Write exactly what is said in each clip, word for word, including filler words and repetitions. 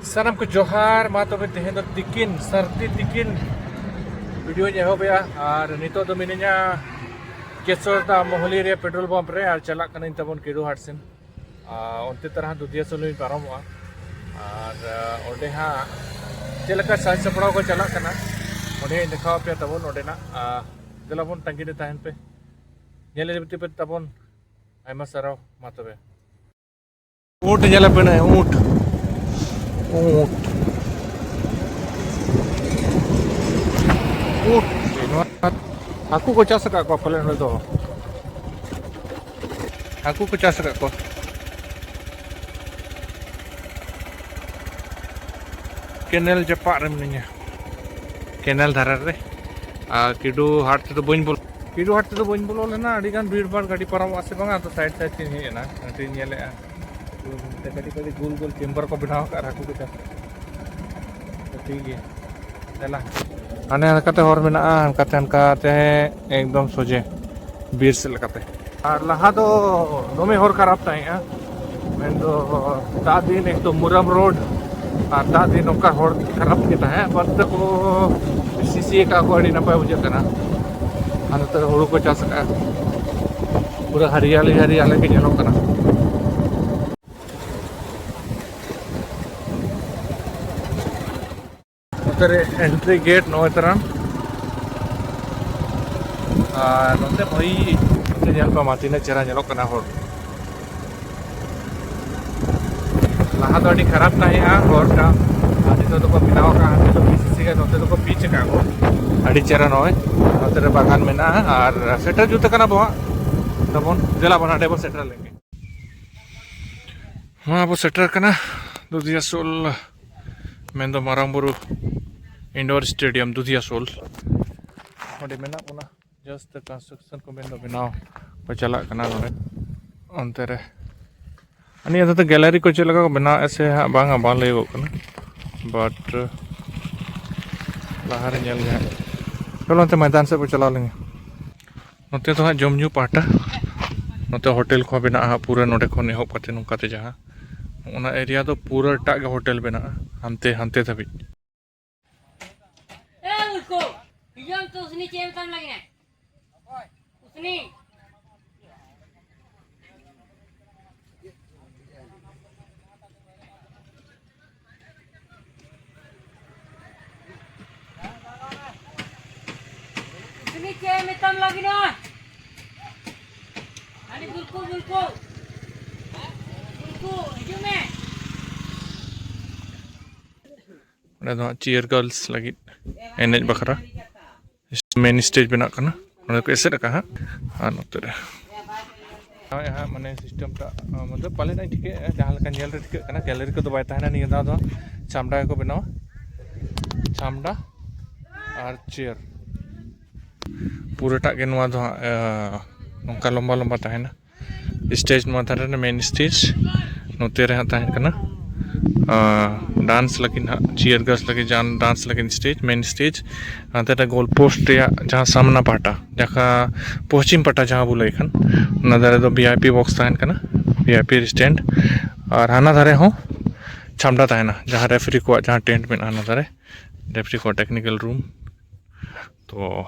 ᱥᱟᱱᱟᱢ ᱠᱚ ᱡᱚᱦᱟᱨ᱾ ᱢᱟ ᱛᱚᱵᱮ ᱛᱮᱦᱮᱧ ᱫᱚ ᱛᱤᱠᱤᱱ, ᱥᱟᱹᱨᱫᱤ ᱛᱤᱠᱤᱱ ᱵᱷᱤᱰᱤᱭᱳᱧ ᱮᱦᱚᱵᱮᱜᱼᱟ᱾ ᱟᱨ ᱱᱤᱛᱚᱜ ᱫᱚ ᱢᱤᱱᱟᱹᱧᱟ ᱠᱮᱥᱚᱨᱫᱟ ᱢᱳᱦᱞᱤ ᱨᱮ ᱯᱮᱴᱨᱳᱞ ᱯᱟᱢᱯ ᱨᱮ, ᱟᱨ ᱪᱟᱞᱟᱜ ᱠᱟᱹᱱᱟᱹᱧ ᱛᱟᱵᱚᱱ ᱠᱤᱰᱩ ᱦᱟᱴ ᱥᱮᱱ᱾ ᱟᱨ ᱚᱱᱛᱮ ᱛᱟᱨᱟ ᱦᱟᱸᱜ ᱫᱩᱫᱷᱤᱭᱟ ᱥᱳᱞ ᱤᱧ ᱯᱟᱨᱚᱢᱚᱜᱼᱟ᱾ ᱟᱨ ᱟᱨ ᱚᱸᱰᱮ ᱦᱟᱸᱜ ᱪᱮᱫ ᱞᱮᱠᱟ ᱥᱟᱡᱽ ᱥᱟᱯᱲᱟᱣ ᱠᱚ ᱪᱟᱞᱟᱜ ᱠᱟᱱᱟ, ᱚᱸᱰᱮᱧ ᱫᱮᱠᱷᱟᱣ ᱟᱯᱮᱭᱟ ᱛᱟᱵᱚᱱ ᱚᱸᱰᱮᱱᱟᱜ᱾ ᱟᱨ ᱫᱮᱞᱟ ᱵᱚᱱ ᱛᱟᱺᱜᱤ ᱨᱮ ᱛᱟᱦᱮᱱ ᱯᱮ, ᱧᱮᱞ ᱤᱫᱤ ᱯᱮ ᱛᱟᱵᱚᱱ᱾ ᱟᱭᱢᱟ ᱥᱟᱨᱦᱟᱣ᱾ ᱢᱟ ᱛᱚᱵᱮ᱾ ᱩᱸᱴ ᱧᱮᱞᱮ ᱯᱮ ᱱᱟᱭ, ᱩᱸᱴ᱾ ᱩᱸᱴ᱾ ᱩᱸᱴ᱾ ᱱᱚᱣᱟ ᱦᱟᱹᱠᱩ ᱠᱚ ᱪᱟᱥ ᱟᱠᱟᱫ ᱠᱚᱣᱟ ᱯᱟᱞᱮ ᱱᱚᱰᱮ ᱫᱚ᱾ ᱦᱟᱹᱠᱩ ᱠᱚ ᱪᱟᱥ ᱟᱠᱟᱫ ᱠᱚᱣᱟ᱾ ᱠᱮᱱᱮᱞ ᱡᱟᱯᱟᱜ ᱨᱮ ᱢᱤᱱᱟᱹᱧᱟ, ᱠᱮᱱᱮᱞ ᱫᱷᱟᱨᱮ ᱨᱮ᱾ ᱟᱨ ᱠᱤᱰᱩ ᱦᱟᱴ ᱛᱮᱫᱚ ᱵᱟᱹᱧ ᱵᱚᱞᱚ, ᱠᱤᱰᱩ ᱦᱟᱴ ᱛᱮᱫᱚ ᱵᱟᱹᱧ ᱵᱚᱞᱚ ᱞᱮᱱᱟ᱾ ᱟᱹᱰᱤ ᱜᱟᱱ ᱵᱷᱤᱲ ᱵᱷᱟᱲ, ᱜᱟᱹᱰᱤ ᱯᱟᱨᱚᱢᱚᱜᱼᱟ ᱥᱮ ᱵᱟᱝᱟ, ᱟᱫᱚ ᱥᱟᱭᱤᱰ ᱥᱟᱭᱤᱰ ᱛᱤᱧ ᱦᱮᱡ ᱮᱱᱟ, ᱚᱱᱟᱛᱤᱧ ᱧᱮᱞᱮᱫᱼᱟ᱾ ᱛᱮ ᱠᱟᱹᱴᱤᱡ ᱠᱟᱹᱴᱤᱡ ᱜᱳᱞ ᱜᱳᱞ ᱪᱮᱢᱵᱟᱨ ᱠᱚ ᱵᱮᱱᱟᱣ ᱟᱠᱟᱫ ᱦᱟᱹᱠᱩ ᱠᱚ ᱪᱟᱥ᱾ ᱛᱚ ᱴᱷᱤᱠ ᱜᱮᱭᱟ, ᱫᱮᱞᱟ᱾ ᱦᱟᱱᱮ ᱦᱟᱱᱠᱟᱛᱮ ᱦᱚᱨ ᱢᱮᱱᱟᱜᱼᱟ, ᱦᱟᱱᱠᱟᱛᱮ, ᱦᱟᱱᱠᱟᱛᱮ ᱮᱠᱫᱚᱢ ᱥᱚᱡᱷᱮ ᱵᱤᱨ ᱥᱮᱫ ᱞᱮᱠᱟᱛᱮ᱾ ᱟᱨ ᱞᱟᱦᱟ ᱫᱚ ᱫᱚᱢᱮ ᱦᱚᱨ ᱠᱷᱟᱨᱟᱯ ᱛᱟᱦᱮᱸᱜᱼᱟ, ᱢᱮᱱᱫᱚ ᱫᱟᱜ ᱫᱤᱱ ᱮᱠᱫᱚᱢ ᱢᱩᱨᱟᱢ ᱨᱳᱰ, ᱟᱨ ᱫᱟᱜ ᱫᱤᱱ ᱱᱚᱝᱠᱟ ᱦᱚᱨ ᱠᱷᱟᱨᱟᱯ ᱜᱮ ᱛᱟᱦᱮᱸᱫ᱾ ᱵᱟᱫ ᱛᱮᱠᱚ ᱥᱤᱥᱤ ᱟᱠᱟᱫ ᱠᱚ, ᱟᱹᱰᱤ ᱱᱟᱯᱟᱭ ᱵᱩᱡᱷᱟᱹᱜ ᱠᱟᱱᱟ᱾ ᱟᱨ ᱱᱚᱛᱮ ᱨᱮ ᱦᱩᱲᱩ ᱠᱚ ᱪᱟᱥ ᱟᱠᱟᱫᱼᱟ, ᱯᱩᱨᱟᱹ ᱦᱟᱨᱤᱭᱟᱞᱤ ᱦᱟᱨᱤᱭᱟᱞᱤ ᱜᱮ ᱧᱮᱞᱚᱜ ᱠᱟᱱᱟ᱾ ᱱᱚᱛᱮ ᱨᱮ ᱮᱱᱴᱨᱤ ᱜᱮᱴ ᱱᱚᱜᱼᱚᱭ ᱛᱟᱨᱟᱢ᱾ ᱟᱨ ᱱᱚᱛᱮ ᱵᱷᱟᱹᱜᱤ, ᱱᱚᱛᱮ ᱧᱮᱞ ᱯᱮ ᱢᱟ, ᱛᱤᱱᱟᱹᱜ ᱪᱮᱦᱨᱟ ᱧᱮᱞᱚᱜ ᱠᱟᱱᱟ ᱦᱚᱨ᱾ ᱞᱟᱦᱟ ᱫᱚ ᱟᱹᱰᱤ ᱠᱷᱟᱨᱟᱯ ᱛᱟᱦᱮᱸᱜᱼᱟ ᱦᱚᱨ ᱴᱟᱜ, ᱟᱨ ᱱᱤᱛᱚᱜ ᱫᱚᱠᱚ ᱵᱮᱱᱟᱣ ᱟᱠᱟᱫᱼᱟ᱾ ᱱᱤᱛᱚᱜ ᱯᱤ ᱥᱤ ᱥᱤ ᱜᱮ ᱱᱚᱛᱮ ᱫᱚᱠᱚ ᱯᱤᱪ ᱟᱠᱟᱫ ᱠᱚ᱾ ᱟᱹᱰᱤ ᱪᱮᱦᱨᱟ ᱱᱚᱜᱼᱚᱭ ᱱᱚᱛᱮ ᱨᱮ ᱵᱟᱜᱟᱱ ᱢᱮᱱᱟᱜᱼᱟ, ᱟᱨ ᱥᱮᱴᱮᱨ ᱡᱩᱛ ᱟᱠᱟᱱᱟ ᱵᱚ ᱦᱟᱸᱜ᱾ ᱛᱟᱵᱚᱱ ᱫᱮᱞᱟ ᱵᱚᱱ ᱦᱟᱸᱰᱮ ᱵᱚᱱ ᱥᱮᱴᱮᱨ ᱞᱮᱱᱜᱮ᱾ ᱱᱚᱣᱟ ᱵᱚ ᱥᱮᱴᱮᱨ ᱠᱟᱱᱟ ᱫᱩᱫᱷᱤᱭᱟ ᱥᱳᱞ, ᱢᱮᱱᱫᱚ ᱢᱟᱨᱟᱝ ᱵᱩᱨᱩ ᱤᱱᱰᱳᱨ ᱥᱴᱮᱰᱤᱭᱟᱢ ᱫᱩᱫᱷᱤᱭᱟ ᱥᱳᱞ᱾ ᱚᱸᱰᱮ ᱢᱮᱱᱟᱜ ᱵᱚᱱᱟ, just construction ᱠᱚ ᱢᱮᱱᱫᱚ ᱵᱮᱱᱟᱣ ᱠᱚ ᱪᱟᱞᱟᱜ ᱠᱟᱱᱟ ᱱᱚᱰᱮ᱾ ᱚᱱᱛᱮ ᱨᱮ ᱱᱤᱭᱟᱹ ᱫᱷᱟᱣ ᱫᱚ ᱜᱮᱞᱟᱨᱤ ᱠᱚ ᱪᱮᱫ ᱞᱮᱠᱟ ᱠᱚ ᱵᱮᱱᱟᱣᱮᱫᱼᱟ ᱥᱮ ᱦᱟᱸᱜ ᱵᱟᱝᱟ, ᱵᱟᱝ ᱞᱟᱹᱭᱚᱜᱚᱜ ᱠᱟᱱᱟ, but ᱞᱟᱦᱟᱨᱮ ᱧᱮᱞ ᱜᱮ ᱦᱟᱸᱜ᱾ ᱪᱚᱞᱚ ᱚᱱᱛᱮ ᱢᱚᱭᱫᱟᱱ ᱥᱮᱫ ᱵᱚ ᱪᱟᱞᱟᱣ ᱞᱮᱱᱜᱮ᱾ ᱱᱚᱛᱮ ᱫᱚ ᱦᱟᱸᱜ ᱡᱚᱢ ᱧᱩ ᱯᱟᱦᱴᱟ, ᱱᱚᱛᱮ ᱦᱳᱴᱮᱞ ᱠᱚᱦᱚᱸ ᱢᱮᱱᱟᱜᱼᱟ ᱦᱟᱸᱜ, ᱯᱩᱨᱟᱹ ᱱᱚᱰᱮ ᱠᱷᱚᱱ ᱮᱦᱚᱵ ᱠᱟᱛᱮ ᱱᱚᱝᱠᱟᱛᱮ ᱡᱟᱦᱟᱸ ᱚᱱᱟ ᱮᱨᱤᱭᱟ ᱫᱚ ᱯᱩᱨᱟᱹᱴᱟᱜ ᱜᱮ ᱦᱳᱴᱮᱞ ᱢᱮᱱᱟᱜᱼᱟ, ᱦᱟᱱᱛᱮ ᱦᱟᱱᱛᱮ ᱫᱷᱟᱹᱵᱤᱡ᱾ ᱮ ᱩᱞᱠᱩ, ᱦᱤᱡᱩᱜ ᱟᱢ ᱛᱚ ᱩᱥᱱᱤ ᱪᱮᱫ ᱮᱢ ᱢᱮᱛᱟᱢ ᱞᱟᱹᱜᱤᱫ? ᱩᱥᱱᱤ᱾ ᱩᱥᱱᱤ ᱪᱮᱫ ᱮᱢ ᱢᱮᱛᱟᱢ ᱞᱟᱹᱜᱤᱫ ᱱᱚᱣᱟ? ᱦᱟᱹᱱᱤ ᱵᱩᱞᱠᱩ, ᱵᱩᱞᱠᱩ᱾ ᱵᱩᱞᱠᱩ, ᱦᱤᱡᱩᱜ ᱢᱮ᱾ ᱚᱸᱰᱮ ᱫᱚ ᱦᱟᱸᱜ ᱪᱤᱭᱟᱨ ᱜᱟᱨᱞᱥ ᱞᱟᱹᱜᱤᱫ ᱮᱱᱮᱡ ᱵᱟᱠᱷᱨᱟ ᱢᱮᱱ ᱥᱴᱮᱡᱽ ᱵᱮᱱᱟᱜ ᱠᱟᱱᱟ᱾ ᱚᱸᱰᱮ ᱠᱚ ᱮᱥᱮᱫ ᱟᱠᱟᱫ ᱦᱟᱸᱜ᱾ ᱟᱨ ᱱᱚᱛᱮ ᱨᱮ ᱱᱚᱜᱼᱚᱭ ᱦᱟᱸᱜ ᱢᱟᱱᱮ ᱥᱤᱥᱴᱮᱢ ᱴᱟᱜ, ᱟᱸ, ᱢᱚᱛᱞᱚᱵ ᱯᱟᱞᱮᱱ ᱦᱟᱸᱜ ᱴᱷᱤᱠᱟᱹ ᱪᱟᱞᱟᱜᱼᱟ, ᱡᱟᱦᱟᱸ ᱞᱮᱠᱟ ᱧᱮᱞ ᱨᱮ ᱴᱷᱤᱠᱟᱹᱜ ᱠᱟᱱᱟ᱾ ᱜᱮᱞᱟᱨᱤ ᱠᱚᱫᱚ ᱵᱟᱭ ᱛᱟᱦᱮᱱᱟ ᱱᱤᱭᱟᱹ ᱫᱷᱟᱣ ᱫᱚ᱾ ᱪᱷᱟᱢᱰᱟ ᱜᱮᱠᱚ ᱵᱮᱱᱟᱣᱟ, ᱪᱷᱟᱢᱰᱟ ᱟᱨ ᱪᱮᱭᱟᱨ᱾ ᱯᱩᱨᱟᱹᱴᱟᱜ ᱜᱮ ᱱᱚᱣᱟ ᱫᱚ ᱦᱟᱸᱜ, ᱟᱸ, ᱱᱚᱝᱠᱟ ᱞᱚᱢᱵᱟ ᱞᱚᱢᱵᱟ ᱛᱟᱦᱮᱱᱟ᱾ ᱥᱴᱮᱡᱽ ᱱᱚᱣᱟ ᱫᱷᱟᱨᱮ ᱨᱮ ᱢᱮᱱ ᱥᱴᱮᱡᱽ, ᱱᱚᱛᱮ ᱨᱮ ᱦᱟᱸᱜ ᱛᱟᱦᱮᱱ ᱠᱟᱱᱟ, ᱟᱸ, ᱰᱟᱱᱥ ᱞᱟᱹᱜᱤᱫ ᱦᱟᱸᱜ, ᱪᱤᱭᱟᱨ ᱜᱟᱨᱞᱥ ᱞᱟᱹᱜᱤᱫ ᱡᱟᱦᱟᱸ ᱰᱟᱱᱥ ᱞᱟᱹᱜᱤᱫ ᱥᱴᱮᱡᱽ, ᱢᱮᱱ ᱥᱴᱮᱡᱽ᱾ ᱦᱟᱱᱛᱮ ᱨᱮ ᱜᱳᱞ ᱯᱳᱥᱴ ᱨᱮᱭᱟᱜ ᱡᱟᱦᱟᱸ ᱥᱟᱢᱱᱟ ᱯᱟᱦᱴᱟ, ᱡᱟᱦᱟᱸ ᱯᱚᱥᱪᱤᱢ ᱯᱟᱦᱴᱟ ᱡᱟᱦᱟᱸ ᱵᱚ ᱞᱟᱹᱭ ᱠᱷᱟᱱ, ᱚᱱᱟ ᱫᱷᱟᱨᱮ ᱫᱚ ᱵᱷᱤ ᱟᱭ ᱯᱤ ᱵᱚᱠᱥ ᱛᱟᱦᱮᱱ ᱠᱟᱱᱟ, ᱵᱷᱤ ᱟᱭ ᱯᱤ ᱥᱴᱮᱱᱰ᱾ ᱟᱨ ᱦᱟᱱᱟ ᱫᱷᱟᱨᱮ ᱦᱚᱸ ᱪᱷᱟᱢᱰᱟ ᱛᱟᱦᱮᱱᱟ, ᱡᱟᱦᱟᱸ ᱨᱮᱯᱷᱨᱤ ᱠᱚᱣᱟᱜ ᱡᱟᱦᱟᱸ ᱴᱮᱱᱴ ᱢᱮᱱᱟᱜᱼᱟ, ᱦᱟᱱᱟ ᱫᱷᱟᱨᱮ ᱨᱮᱯᱷᱨᱤ ᱠᱚᱣᱟᱜ ᱴᱮᱠᱱᱤᱠᱮᱞ ᱨᱩᱢ᱾ ᱛᱚ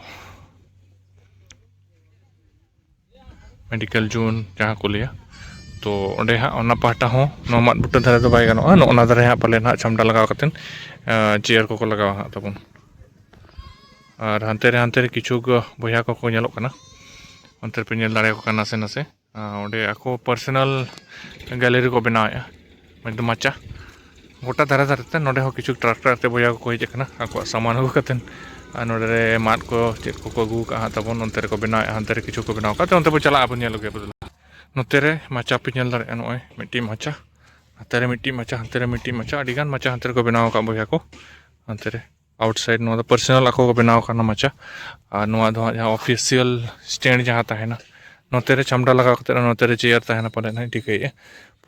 ᱢᱮᱰᱤᱠᱮᱞ ᱡᱳᱱ ᱡᱟᱦᱟᱸ ᱠᱚ ᱞᱟᱹᱭᱟ᱾ ᱛᱚ ᱚᱸᱰᱮ ᱦᱟᱸᱜ ᱚᱱᱟ ᱯᱟᱦᱴᱟ ᱦᱚᱸ ᱱᱚᱣᱟ ᱢᱟᱫ ᱵᱩᱴᱟᱹ ᱫᱷᱟᱨᱮ ᱫᱚ ᱵᱟᱭ ᱜᱟᱱᱚᱜᱼᱟ᱾ ᱱᱚᱜᱼᱚ ᱱᱟ ᱫᱷᱟᱨᱮ ᱦᱟᱸᱜ ᱯᱟᱞᱮᱱ ᱦᱟᱸᱜ ᱪᱷᱟᱢᱰᱟ ᱞᱟᱜᱟᱣ ᱠᱟᱛᱮᱫ, ᱟᱸ, ᱪᱮᱭᱟᱨ ᱠᱚᱠᱚ ᱞᱟᱜᱟᱣᱟ ᱦᱟᱸᱜ ᱛᱟᱵᱚᱱ᱾ ᱟᱨ ᱦᱟᱱᱛᱮ ᱨᱮ, ᱦᱟᱱᱛᱮ ᱨᱮ ᱠᱤᱪᱷᱩ ᱠᱚ ᱵᱚᱭᱦᱟ ᱠᱚᱠᱚ ᱧᱮᱞᱚᱜ ᱠᱟᱱᱟ, ᱚᱱᱛᱮ ᱨᱮᱯᱮ ᱧᱮᱞ ᱫᱟᱲᱮᱭᱟᱠᱚ ᱠᱟᱱᱟ ᱱᱟᱥᱮ ᱱᱟᱥᱮ᱾ ᱟᱸ, ᱚᱸᱰᱮ ᱟᱠᱚ ᱯᱟᱨᱥᱚᱱᱟᱞ ᱜᱮᱞᱟᱨᱤ ᱠᱚ ᱵᱮᱱᱟᱣᱮᱫᱼᱟ, ᱢᱮᱱᱫᱚ ᱢᱟᱪᱟ᱾ ᱜᱚᱴᱟ ᱫᱷᱟᱨᱮ ᱫᱷᱟᱨᱮ ᱛᱮ ᱱᱚᱸᱰᱮ ᱦᱚᱸ ᱠᱤᱪᱷᱩ ᱴᱨᱟᱠᱴᱟᱨ ᱛᱮ ᱵᱚᱭᱦᱟ ᱠᱚᱠᱚ ᱦᱮᱡ ᱟᱠᱟᱱᱟ, ᱟᱠᱚᱣᱟᱜ ᱥᱟᱢᱟᱱ ᱟᱹᱜᱩ ᱠᱟᱛᱮᱫ᱾ ᱟᱨ ᱱᱚᱸᱰᱮ ᱨᱮ ᱢᱟᱫ ᱠᱚ ᱪᱮᱫ ᱠᱚᱠᱚ ᱟᱹᱜᱩ ᱟᱠᱟᱫᱼᱟ ᱦᱟᱸᱜ ᱛᱟᱵᱚᱱ, ᱚᱱᱛᱮ ᱨᱮᱠᱚ ᱵᱮᱱᱟᱣᱮᱫᱼᱟ, ᱦᱟᱱᱛᱮ ᱨᱮ ᱠᱤᱪᱷᱩ ᱠᱚ ᱵᱮᱱᱟᱣ ᱟᱠᱟᱫ᱾ ᱛᱚ ᱚᱱᱛᱮ ᱵᱚ ᱪᱟᱞᱟᱜᱼᱟ, ᱵᱚᱱ ᱧᱮᱞ ᱟᱹᱜᱩᱭᱟ ᱵᱚᱫᱞᱟ᱾ ᱱᱚᱛᱮ ᱨᱮ ᱢᱟᱪᱟ ᱯᱮ ᱧᱮᱞ ᱫᱟᱲᱮᱭᱟᱜᱼᱟ, ᱱᱚᱜᱼᱚᱭ ᱢᱤᱫᱴᱤᱡ ᱢᱟᱪᱟ, ᱦᱟᱱᱛᱮ ᱨᱮ ᱢᱤᱫᱴᱤᱡ ᱢᱟᱪᱟ, ᱦᱟᱱᱛᱮ ᱨᱮ ᱢᱤᱫᱴᱤᱡ ᱢᱟᱪᱟ, ᱟᱹᱰᱤᱜᱟᱱ ᱢᱟᱪᱟ ᱦᱟᱱᱛᱮ ᱨᱮᱠᱚ ᱵᱮᱱᱟᱣ ᱟᱠᱟᱫ ᱵᱚᱭᱦᱟ ᱠᱚ᱾ ᱦᱟᱱᱛᱮ ᱨᱮ ᱟᱣᱩᱴᱥᱟᱭᱤᱰ, ᱱᱚᱣᱟ ᱫᱚ ᱯᱟᱨᱥᱚᱱᱟᱞ ᱟᱠᱚ ᱠᱚ ᱵᱮᱱᱟᱣ ᱟᱠᱟᱫ ᱢᱟᱪᱟ᱾ ᱟᱨ ᱱᱚᱣᱟ ᱫᱚ ᱦᱟᱸᱜ ᱡᱟᱦᱟᱸ ᱚᱯᱷᱤᱥᱤᱭᱟᱞ ᱥᱴᱮᱱᱰ ᱡᱟᱦᱟᱸ ᱛᱟᱦᱮᱱᱟ, ᱱᱚᱛᱮ ᱨᱮ ᱪᱷᱟᱢᱰᱟ ᱞᱟᱜᱟᱣ ᱠᱟᱛᱮᱫ ᱱᱚᱛᱮ ᱨᱮ ᱪᱮᱭᱟᱨ ᱛᱟᱦᱮᱱᱟ ᱯᱟᱞᱮᱱ ᱦᱟᱸᱜ, ᱴᱷᱤᱠᱟᱹᱭᱮᱫᱼᱟ᱾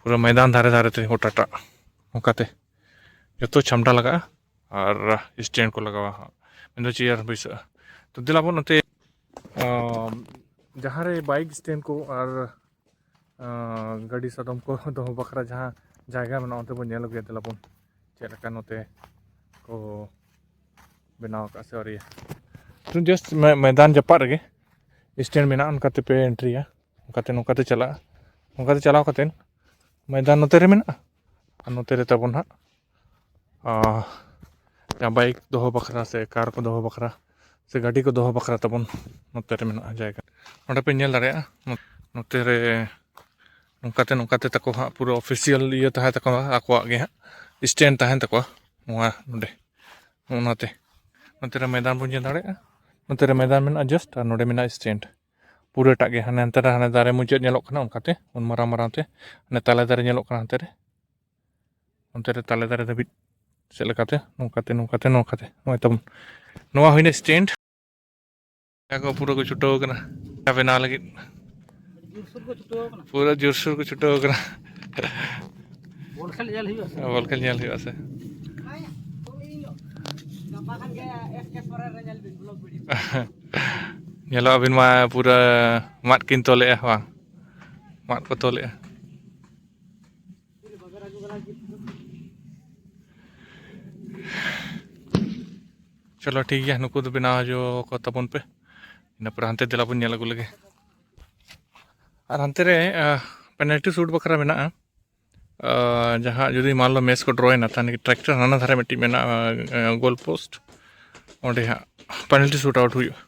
ᱯᱩᱨᱟᱹ ᱢᱚᱭᱫᱟᱱ ᱫᱷᱟᱨᱮ ᱫᱷᱟᱨᱮ ᱛᱮ ᱜᱚᱴᱟᱴᱟᱜ ᱚᱱᱠᱟᱛᱮ ᱡᱚᱛᱚ ᱪᱷᱟᱢᱰᱟ ᱞᱟᱜᱟᱜᱼᱟ ᱟᱨ ᱥᱴᱮᱱᱰ ᱠᱚ ᱞᱟᱜᱟᱣᱟ ᱦᱟᱸᱜ, ᱢᱮᱱᱫᱚ ᱪᱮᱭᱟᱨ ᱵᱟᱹᱭᱥᱟᱹᱜᱼᱟ᱾ ᱛᱚ ᱫᱮᱞᱟ ᱵᱚᱱ ᱱᱚᱛᱮ, ᱟᱸ, ᱡᱟᱦᱟᱸ ᱨᱮ ᱵᱟᱭᱤᱠ ᱥᱴᱮᱱᱰ ᱠᱚ ᱟᱨ, ᱟᱸ, ᱜᱟᱹᱰᱤ ᱥᱟᱫᱚᱢ ᱠᱚ ᱫᱚᱦᱚ ᱵᱟᱠᱷᱨᱟ ᱡᱟᱦᱟᱸ ᱡᱟᱭᱜᱟ ᱢᱮᱱᱟᱜᱼᱟ, ᱚᱱᱛᱮ ᱵᱚᱱ ᱧᱮᱞ ᱟᱹᱜᱩᱭᱟ᱾ ᱫᱮᱞᱟ ᱵᱚᱱ ᱪᱮᱫ ᱞᱮᱠᱟ ᱱᱚᱛᱮ ᱠᱚ ᱵᱮᱱᱟᱣ ᱟᱠᱟᱫ ᱥᱮ ᱟᱹᱣᱨᱤᱭᱟ᱾ ᱡᱟᱥᱴ ᱢᱚᱭᱫᱟᱱ ᱡᱟᱯᱟᱜ ᱨᱮᱜᱮ ᱥᱴᱮᱱᱰ ᱢᱮᱱᱟᱜᱼᱟ, ᱚᱱᱠᱟ ᱛᱮᱯᱮ ᱮᱱᱴᱨᱤᱭᱟ, ᱚᱱᱠᱟᱛᱮ ᱱᱚᱝᱠᱟᱛᱮ ᱪᱟᱞᱟᱜᱼᱟ᱾ ᱚᱱᱠᱟᱛᱮ ᱪᱟᱞᱟᱣ ᱠᱟᱛᱮᱫ ᱢᱚᱭᱫᱟᱱ ᱱᱚᱛᱮ ᱨᱮ ᱢᱮᱱᱟᱜᱼᱟ, ᱟᱨ ᱱᱚᱛᱮ ᱨᱮ ᱛᱟᱵᱚᱱ ᱦᱟᱸᱜ ᱟᱨ ᱡᱟᱦᱟᱸ ᱵᱟᱭᱤᱠ ᱫᱚᱦᱚ ᱵᱟᱠᱷᱨᱟ ᱥᱮ ᱠᱟᱨ ᱠᱚ ᱫᱚᱦᱚ ᱵᱟᱠᱷᱨᱟ ᱥᱮ ᱜᱟᱹᱰᱤ ᱠᱚ ᱫᱚᱦᱚ ᱵᱟᱠᱷᱨᱟ ᱛᱟᱵᱚᱱ ᱱᱚᱛᱮ ᱨᱮ ᱢᱮᱱᱟᱜᱼᱟ ᱡᱟᱭᱜᱟ᱾ ᱱᱚᱸᱰᱮ ᱯᱮ ᱧᱮᱞ ᱫᱟᱲᱮᱭᱟᱜᱼᱟ, ᱱᱚ-, ᱱᱚᱛᱮ ᱨᱮ ᱱᱚᱝᱠᱟᱛᱮ, ᱱᱚᱝᱠᱟᱛᱮ ᱛᱟᱠᱚ ᱦᱟᱸᱜ ᱯᱩᱨᱟᱹ ᱚᱯᱷᱤᱥᱤᱭᱟᱞ ᱤᱭᱟᱹ ᱛᱟᱦᱮᱸ ᱛᱟᱠᱚᱣᱟ, ᱟᱠᱚᱣᱟᱜ ᱜᱮ ᱦᱟᱸᱜ ᱥᱴᱮᱱᱰ ᱛᱟᱦᱮᱱ ᱛᱟᱠᱚᱣᱟ᱾ ᱱᱚᱣᱟ ᱱᱚᱸᱰᱮ, ᱚᱱᱟᱛᱮ ᱱᱚᱛᱮ ᱨᱮ ᱢᱚᱭᱫᱟᱱ ᱵᱚᱱ ᱧᱮᱞ ᱫᱟᱲᱮᱭᱟᱜᱼᱟ, ᱱᱚᱛᱮ ᱨᱮ ᱢᱚᱭᱫᱟᱱ ᱢᱮᱱᱟᱜᱼᱟ ᱡᱟᱥᱴ, ᱟᱨ ᱱᱚᱸᱰᱮ ᱢᱮᱱᱟᱜᱼᱟ ᱥᱴᱮᱱᱰ᱾ ᱯᱩᱨᱟᱹᱴᱟᱜ ᱜᱮ ᱦᱟᱱᱮ ᱦᱟᱱᱛᱮ ᱨᱮ, ᱦᱟᱱᱮ ᱫᱟᱨᱮ ᱢᱩᱪᱟᱹᱫ ᱧᱮᱞᱚᱜ ᱠᱟᱱᱟ, ᱚᱱᱠᱟᱛᱮ ᱩᱱ ᱢᱟᱨᱟᱝ ᱢᱟᱨᱟᱝ ᱛᱮ ᱦᱟᱱᱮ ᱛᱟᱞᱮ ᱫᱟᱨᱮ ᱧᱮᱞᱚᱜ ᱠᱟᱱᱟ ᱦᱟᱱᱛᱮ ᱨᱮ, ᱚᱱᱛᱮ ᱨᱮ ᱛᱟᱞᱮ ᱫᱟᱨᱮ ᱫᱷᱟᱹᱵᱤᱡ ᱪᱮᱫ ᱞᱮᱠᱟᱛᱮ, ᱱᱚᱝᱠᱟᱛᱮ, ᱱᱚᱝᱠᱟᱛᱮ, ᱱᱚᱝᱠᱟᱛᱮ ᱱᱚᱜᱼᱚᱭ ᱛᱟᱵᱚᱱ ᱱᱚᱣᱟ ᱦᱩᱭᱱᱟ ᱥᱴᱮᱱᱰ᱾ ᱡᱟᱦᱟᱸ ᱠᱚ ᱯᱩᱨᱟᱹ ᱠᱚ ᱪᱷᱩᱴᱟᱹᱣ ᱠᱟᱱᱟ ᱪᱟ ᱵᱮᱱᱟᱣ ᱞᱟᱹᱜᱤᱫ, ᱡᱳᱨᱥᱳᱨ ᱠᱚ ᱪᱷᱩᱴᱟᱹᱣ ᱠᱟᱱᱟ᱾ ᱯᱩᱨᱟᱹ ᱡᱳᱨᱥᱳᱨ ᱠᱚ ᱪᱷᱩᱴᱟᱹᱣ ᱠᱟᱱᱟ᱾ ᱵᱚᱞ ᱠᱷᱮᱞ ᱧᱮᱞ ᱦᱩᱭᱩᱜᱼᱟ ᱥᱮ? ᱵᱚᱞ ᱠᱷᱮᱞ ᱧᱮᱞ ᱦᱩᱭᱩᱜᱼᱟ ᱥᱮ? ᱜᱟᱯᱟ ᱠᱷᱟᱱ ᱜᱮ ᱮᱥ ᱠᱮ ᱥᱚᱨᱮᱱ ᱨᱮ ᱧᱮᱞ ᱵᱤᱱ vlog video᱾ ᱧᱮᱞᱚᱜ ᱟᱹᱵᱤᱱ ᱢᱟ ᱯᱩᱨᱟᱹ ᱢᱟᱫ ᱠᱤᱱ ᱛᱚᱞᱮᱜᱼᱟ, ᱵᱟᱝ? ᱢᱟᱫ ᱠᱚ ᱛᱚᱞᱮᱜᱼᱟ᱾ ᱪᱚᱞᱚ ᱴᱷᱤᱠ ᱜᱮᱭᱟ, ᱱᱩᱠᱩ ᱫᱚ ᱵᱮᱱᱟᱣ ᱦᱚᱪᱚ ᱠᱚ ᱛᱟᱵᱚᱱ ᱯᱮ, ᱤᱱᱟᱹ ᱯᱚᱨᱮ ᱦᱟᱱᱛᱮ ᱫᱮᱞᱟ ᱵᱚᱱ ᱧᱮᱞ ᱟᱹᱜᱩ ᱞᱮᱜᱮ᱾ ᱟᱨ ᱦᱟᱱᱛᱮ ᱨᱮ ᱯᱮᱱᱟᱞᱴᱤ ᱥᱩᱴ ᱵᱟᱠᱷᱨᱟ ᱢᱮᱱᱟᱜᱼᱟ, ᱟᱨ ᱡᱟᱦᱟᱸ ᱡᱩᱫᱤ ᱢᱟᱱ ᱞᱚ ᱢᱮᱪ ᱠᱚ ᱰᱨᱚᱭᱮᱱᱟ, ᱛᱟᱦᱞᱮ ᱴᱨᱟᱠᱴᱟᱨ ᱦᱟᱱᱟ ᱫᱷᱟᱨᱮ ᱢᱤᱫᱴᱤᱡ ᱢᱮᱱᱟᱜᱼᱟ, ᱜᱳᱞ ᱯᱳᱥᱴ, ᱚᱸᱰᱮ ᱦᱟᱸᱜ ᱯᱮᱱᱟᱞᱴᱤ ᱥᱩᱴ ᱟᱣᱩᱴ ᱦᱩᱭᱩᱜᱼᱟ᱾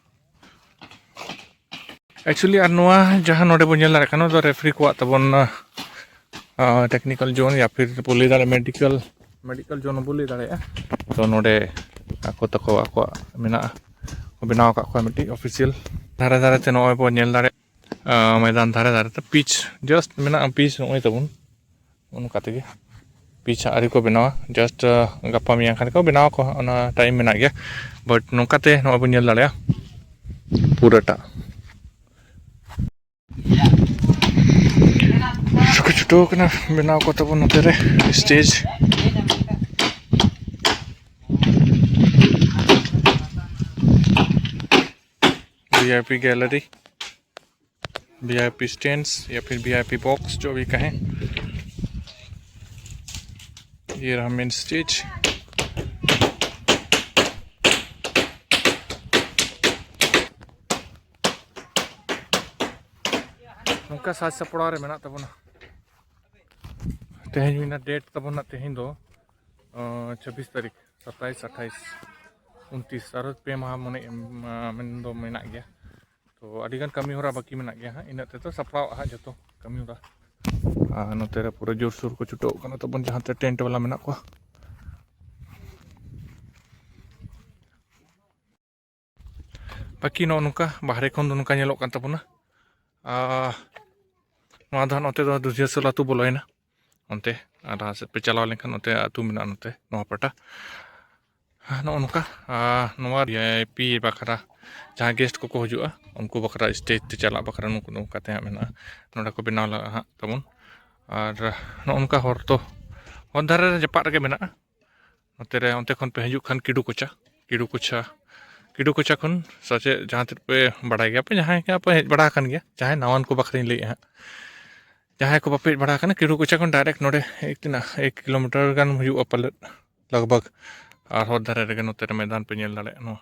ᱮᱠᱪᱩᱭᱮᱞᱤ ᱟᱨ ᱱᱚᱣᱟ ᱡᱟᱦᱟᱸ ᱱᱚᱰᱮ ᱵᱚᱱ ᱧᱮᱞ ᱫᱟᱲᱮᱭᱟᱜ ᱠᱟᱱᱟ, ᱱᱚᱣᱟ ᱫᱚ ᱨᱮᱯᱷᱟᱨᱤ ᱠᱚᱣᱟᱜ ᱛᱟᱵᱚᱱ ᱴᱮᱠᱱᱤᱠᱮᱞ ᱡᱳᱱ ᱭᱟ ᱯᱷᱤᱨ ᱵᱚᱱ ᱞᱟᱹᱭ ᱫᱟᱲᱮᱭᱟᱜᱼᱟ ᱢᱮᱰᱤᱠᱮᱞ, ᱢᱮᱰᱤᱠᱮᱞ ᱡᱳᱱ ᱦᱚᱸ ᱵᱚᱱ ᱞᱟᱹᱭ ᱫᱟᱲᱮᱭᱟᱜᱼᱟ᱾ ᱛᱚ ᱱᱚᱰᱮ ᱟᱠᱚ ᱛᱟᱠᱚ ᱟᱠᱚᱣᱟᱜ ᱢᱮᱱᱟᱜᱼᱟ, ᱵᱮᱱᱟᱣ ᱟᱠᱟᱫ ᱠᱚᱣᱟ ᱢᱤᱫᱴᱤᱡ ᱚᱯᱷᱤᱥᱤᱭᱟᱞ᱾ ᱫᱷᱟᱨᱮ ᱫᱷᱟᱨᱮ ᱛᱮ ᱱᱚᱜᱼᱚᱭ ᱵᱚᱱ ᱧᱮᱞ ᱫᱟᱲᱮᱭᱟᱜᱼᱟ, ᱢᱚᱭᱫᱟᱱ ᱫᱷᱟᱨᱮ ᱫᱷᱟᱨᱮ ᱛᱮ ᱯᱤᱪ, ᱡᱟᱥᱴ ᱢᱮᱱᱟᱜᱼᱟ ᱯᱤᱪ ᱱᱚᱜᱼᱚᱭ ᱛᱟᱵᱚᱱ᱾ ᱚᱱᱠᱟ ᱛᱮᱜᱮ ᱯᱤᱪ ᱦᱟᱸᱜ ᱟᱹᱣᱨᱤ ᱠᱚ ᱵᱮᱱᱟᱣᱟ, ᱡᱟᱥᱴ ᱜᱟᱯᱟ ᱢᱮᱭᱟᱝ ᱠᱷᱟᱱ ᱠᱚ ᱵᱮᱱᱟᱣ ᱟᱠᱚ ᱦᱟᱸᱜ, ᱚᱱᱟ ᱴᱟᱭᱤᱢ ᱢᱮᱱᱟᱜ ᱜᱮᱭᱟ᱾ ᱵᱟᱴ ᱱᱚᱝᱠᱟᱛᱮ ᱱᱚᱜᱼᱚᱭ ᱵᱚᱱ ᱧᱮᱞ ᱫᱟᱲᱮᱭᱟᱜᱼᱟ ᱯᱩᱨᱟᱹᱴᱟ ᱠᱚ ᱪᱷᱩᱴᱟᱹᱣ ᱠᱟᱱᱟ ᱵᱮᱱᱟᱣ ᱠᱚ ᱛᱟᱵᱚᱱ ᱱᱚᱛᱮ ᱨᱮ stage. V I P gallery, V I P stands या फिर वी आई पी बॉक्स जो भी कहें। ये रहा मेन स्टेज। ᱱᱚᱝᱠᱟ ᱥᱟᱡᱽ ᱥᱟᱯᱲᱟᱣ ᱨᱮ ᱢᱮᱱᱟᱜ ᱛᱟᱵᱚᱱᱟ᱾ ᱛᱮᱦᱮᱧ ᱦᱩᱭᱱᱟ ᱰᱮᱴ ᱛᱟᱵᱚᱱ ᱱᱟᱜ, ᱛᱮᱦᱮᱧ ᱫᱚ ᱪᱷᱟᱵᱵᱤᱥ ᱛᱟᱹᱨᱤᱠᱷ, ᱥᱟᱛᱟᱭᱤᱥ, ᱟᱴᱷᱟᱭᱤᱥ, ᱩᱱᱛᱤᱥ, ᱟᱨᱚ ᱯᱮ ᱢᱟᱦᱟ ᱢᱚᱱᱮ ᱢᱮᱱ ᱫᱚ ᱢᱮᱱᱟᱜ ᱜᱮᱭᱟ᱾ ᱛᱚ ᱟᱹᱰᱤᱜᱟᱱ ᱠᱟᱹᱢᱤ ᱦᱚᱨᱟ ᱵᱟᱹᱠᱤ ᱢᱮᱱᱟᱜ ᱜᱮᱭᱟ ᱦᱟᱸᱜ, ᱤᱱᱟᱹᱜ ᱛᱮᱫᱚ ᱥᱟᱯᱲᱟᱣ ᱦᱟᱸᱜ ᱡᱚᱛᱚ ᱠᱟᱹᱢᱤ ᱦᱚᱨᱟ᱾ ᱟᱨ ᱱᱚᱛᱮ ᱨᱮ ᱯᱩᱨᱟᱹ ᱡᱳᱨᱥᱳᱨ ᱠᱚ ᱪᱷᱩᱴᱟᱹᱣ ᱠᱟᱱᱟ ᱛᱟᱵᱚᱱ, ᱡᱟᱦᱟᱸ ᱛᱮ ᱴᱮᱱᱴ ᱵᱟᱞᱟ ᱢᱮᱱᱟᱜ ᱠᱚᱣᱟ᱾ ᱵᱟᱹᱠᱤ ᱱᱚᱜᱼᱚ ᱱᱚᱝᱠᱟ ᱵᱟᱦᱨᱮ ᱠᱷᱚᱱ ᱫᱚ ᱱᱚᱝᱠᱟ ᱧᱮᱞᱚᱜ ᱠᱟᱱ ᱛᱟᱵᱚᱱᱟ᱾ ᱟᱨ ᱱᱚᱣᱟ ᱫᱚ ᱦᱟᱸᱜ ᱱᱚᱛᱮ ᱫᱚ ᱫᱩᱫᱷᱤᱭᱟᱹᱥᱳᱞ ᱟᱹᱛᱩ ᱵᱚᱞᱚᱭᱮᱱᱟ᱾ ᱚᱱᱛᱮ ᱟᱨ ᱞᱟᱦᱟ ᱥᱮᱫ ᱯᱮ ᱪᱟᱞᱟᱣ ᱞᱮᱱᱠᱷᱟᱱ ᱱᱚᱛᱮ ᱟᱹᱛᱩ ᱢᱮᱱᱟᱜᱼᱟ, ᱱᱚᱛᱮ ᱱᱚᱣᱟ ᱯᱟᱦᱴᱟ᱾ ᱟᱨ ᱱᱚᱜᱼᱚ ᱱᱚᱝᱠᱟ, ᱟᱨ ᱱᱚᱣᱟ ᱵᱷᱤ ᱟᱭ ᱯᱤ ᱵᱟᱠᱷᱨᱟ, ᱡᱟᱦᱟᱸ ᱜᱮᱥᱴ ᱠᱚᱠᱚ ᱦᱤᱡᱩᱜᱼᱟ, ᱩᱱᱠᱩ ᱵᱟᱠᱷᱨᱟ ᱥᱴᱮᱡᱽ ᱛᱮ ᱪᱟᱞᱟᱜ ᱵᱟᱠᱷᱨᱟ ᱱᱚᱝᱠᱟ ᱛᱮ ᱦᱟᱸᱜ ᱢᱮᱱᱟᱜᱼᱟ᱾ ᱱᱚᱰᱮ ᱠᱚ ᱵᱮᱱᱟᱣ ᱞᱟᱜᱼᱟ ᱦᱟᱸᱜ ᱛᱟᱵᱚᱱ᱾ ᱟᱨ ᱱᱚᱜᱼᱚ ᱱᱚᱝᱠᱟ ᱦᱚᱨ ᱫᱚ, ᱦᱚᱨ ᱫᱷᱟᱨᱮ ᱨᱮ ᱡᱟᱯᱟᱜ ᱨᱮᱜᱮ ᱢᱮᱱᱟᱜᱼᱟ᱾ ᱱᱚᱛᱮ ᱨᱮ, ᱚᱱᱛᱮ ᱠᱷᱚᱱ ᱯᱮ ᱦᱤᱡᱩᱜ ᱠᱷᱟᱱ ᱠᱤᱰᱩ ᱠᱚᱪᱟ, ᱠᱤᱰᱩ ᱠᱚᱪᱟ, ᱠᱤᱰᱩ ᱠᱚᱪᱟ ᱠᱷᱚᱱ ᱥᱟᱪᱮᱫ ᱡᱟᱦᱟᱸ ᱛᱤᱱᱟᱹᱜ ᱯᱮ ᱵᱟᱲᱟᱭ ᱜᱮᱭᱟ ᱯᱮ, ᱡᱟᱦᱟᱸᱭ ᱜᱮ ᱯᱮ ᱦᱮᱡ ᱵᱟᱲᱟ ᱟᱠᱟᱱ ᱜᱮᱭᱟ, ᱡᱟᱦᱟᱸᱭ ᱱᱟᱣᱟᱱ ᱠᱚ ᱵᱟᱠᱷᱨᱟᱧ ᱞᱟᱹᱭᱮᱫᱼᱟ ᱦᱟᱸᱜ, ᱡᱟᱦᱟᱸᱭ ᱠᱚ ᱵᱟᱯᱮ ᱦᱮᱡ ᱵᱟᱲᱟ ᱟᱠᱟᱱᱟ, ᱠᱤᱰᱩ ᱠᱚᱪᱟ ᱠᱷᱚᱱ ᱰᱟᱭᱨᱮᱠᱴ ᱱᱚᱰᱮ ᱮᱠ ᱛᱤᱱᱟᱹᱜ, ᱮᱠ ᱠᱤᱞᱳᱢᱤᱴᱟᱨ ᱜᱟᱱ ᱦᱩᱭᱩᱜᱼᱟ ᱯᱟᱞᱮᱫ, ᱞᱟᱜᱽ ᱵᱷᱟᱜᱽ᱾ ᱟᱨ ᱦᱚᱨ ᱫᱷᱟᱨᱮ ᱨᱮᱜᱮ ᱱᱚᱛᱮ ᱨᱮ ᱢᱚᱭᱫᱟᱱ ᱯᱮ ᱧᱮᱞ ᱫᱟᱲᱮᱭᱟᱜᱼᱟ, ᱱᱚᱣᱟ